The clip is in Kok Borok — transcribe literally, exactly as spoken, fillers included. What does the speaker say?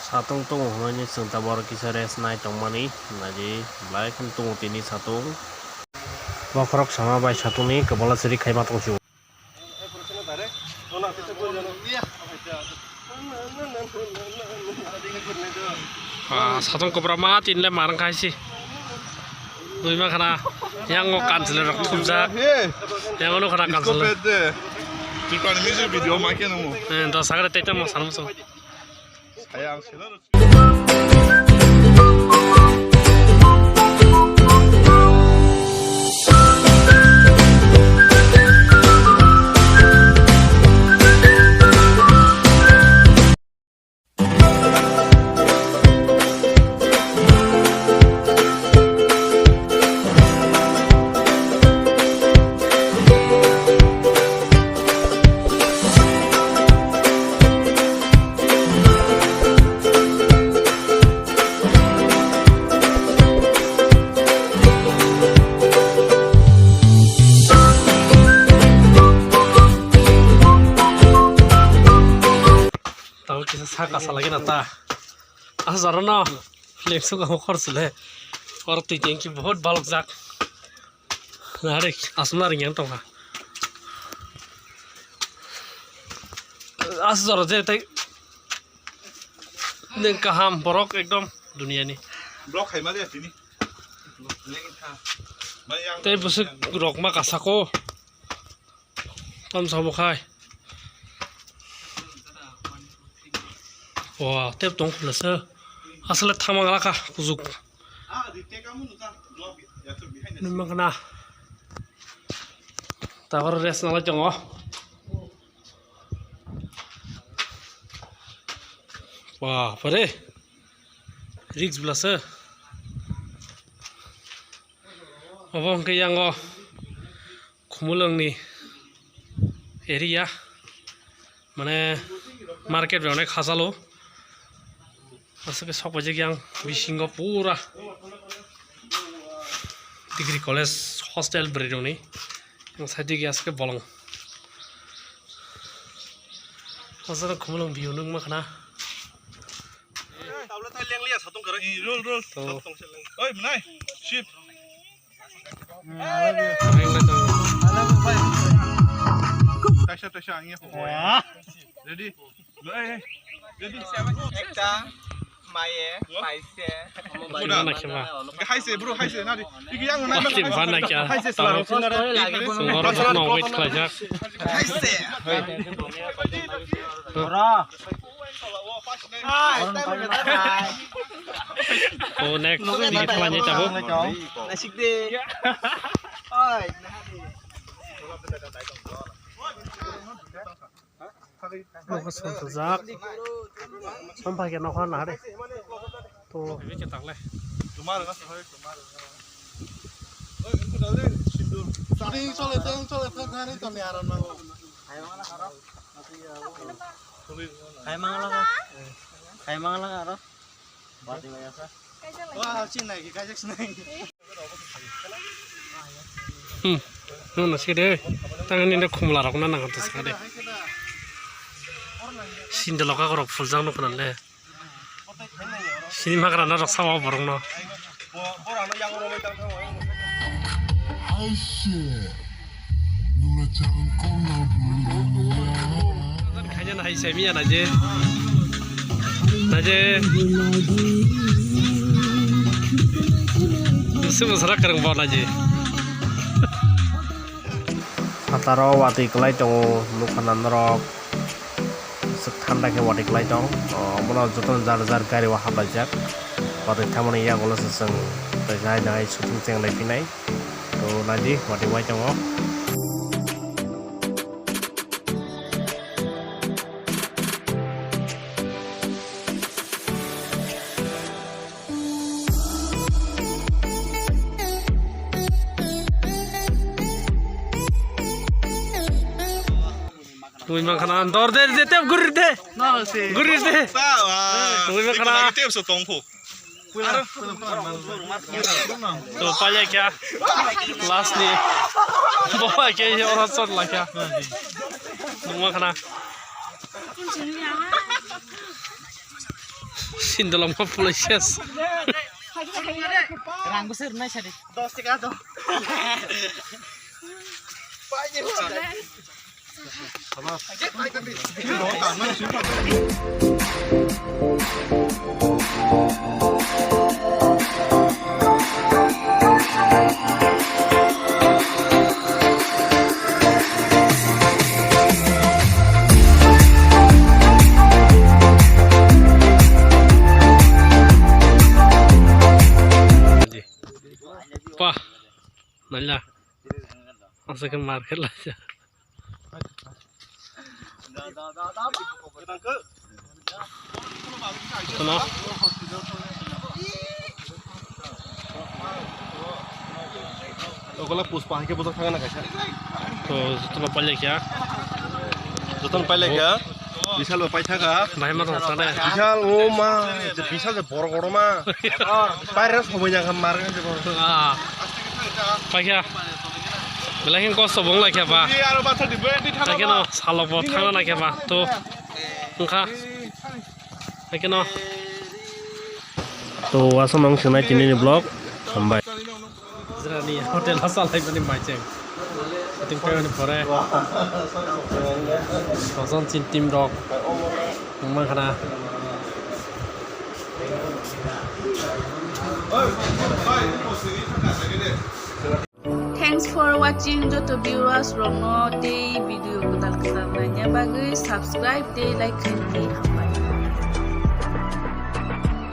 Satung tongo hwnwi chwng ta borok kisa rest nai tongmani, naidi belai kheno tongo tini satung. Bokhorok sama bai satungni kwbala chwrwi khaima tongsi. Ah, satung kwbra ma tinle marang khaisi. Buima khana yang o kanchwlwi rok thumjak. Yang o nukha na kanchwlwi. Tripura ni music video ma khe namo. Eh, dos hajar tei tamo sanam so. Tamo kisa saka salagi na ta. Aswk aro no. Lengsu kamo khor sile. Oro twi tengki bahut balok jak. Nare aswk na ring yang tongkha. Aswk aro je tai. Neng kaham borok ekdom dunia ni. Block khai ma de tini. Tei bwswk rok ma kasa ko. Tam sabo khai. Wa, tep tong khulasa. Asale thama ngala kha kujuk. Nima kana. Tabar rest nalai tongo. Wa, pare. Risk belasa. Obo hwnkhe yango Khumulwngni area, mane market bai onek hachalo. Aswk sok paijak yang bisingo pura degree college hostel bwrwi rokni. Yang side digi aswk bolong. Aswk Khumulwng view nukma khana. Tabla thai leng liya satung kara. Eh, roll, roll. To. Oi, mwnai. Ship. Taisa, taisa, ang ya. Wah. Ready? Hey, hey. Ready? Ekta, maye, paise. Kuda. Mana kema? Hai se, bro, hai se, nadi. Iki yang mana? Mati mana kya? Hai se, selalu. Sungor no wait khlajak. Hai se. Bro. Oh, next, ini khlainya tabuk. Nasik de. Oi. Nokha songkajak. Sampai ke nokha nare. To. Ini cetak le. Shooting chole, shooting chole, thang thani to ni aram nango. Khai mangla ka. Khai mangla ka aro. Wah, chin nai ki, kaijak chin nai ki. Hmm. Nuna sih deh. Tangan ini khumla rok na nang atas kade. Sinda loka korok fuljak nuk nang le. Sini magra na rok sama borok no. Khaina na hai semi ya na je. Na je. Musu musara karang bo na je. Phataro watwi kwlai tongo, nukha na norok. Swk thanda khe watwi kwlai tong. O, bono jotono jar jar gari o haplaijak. Watwi thangmani yagulo se chwng tei jahai jahai shooting chenglai phinai. To naidi watwi wai tongo. Twi mangkhana dor de de tep gurir de. Gurir de. Twi mangkhana. Tep so tongkho. To paya kya? Last ni. Bo hai khe oro chot lai kha. Nungma khana. Sindolong ma pulai ses. Rang bwswk rwnai sadi. Dos taka do. Pah, naila. Asa khe mar khe laisa. Kono? Ogola puspa hai khe bujak thangna kaisa. To, jotono pailai kha. Jotono pailai kha. Bishal bo paithaka. Bahai ma tong sade. Bishal o ma, je bishal je borok oro ma. Paira somoi ya kha mar kha je borok. Ah. Paikha. Belai khe kosto bong lai kha ba. Paikha no salok bo thangna nai kha ba. To. Wngkha. Paikha no. To, aswk nang swnai tini ni vlog. Hambai. Jirani hotel o salaimani maicheng. Shooting paimani pore. Koson chin team rok. Wngma khana. Thanks for watching joto viewers rokno tei video kwtal kwtal naina bagwi subscribe tei like khaidi.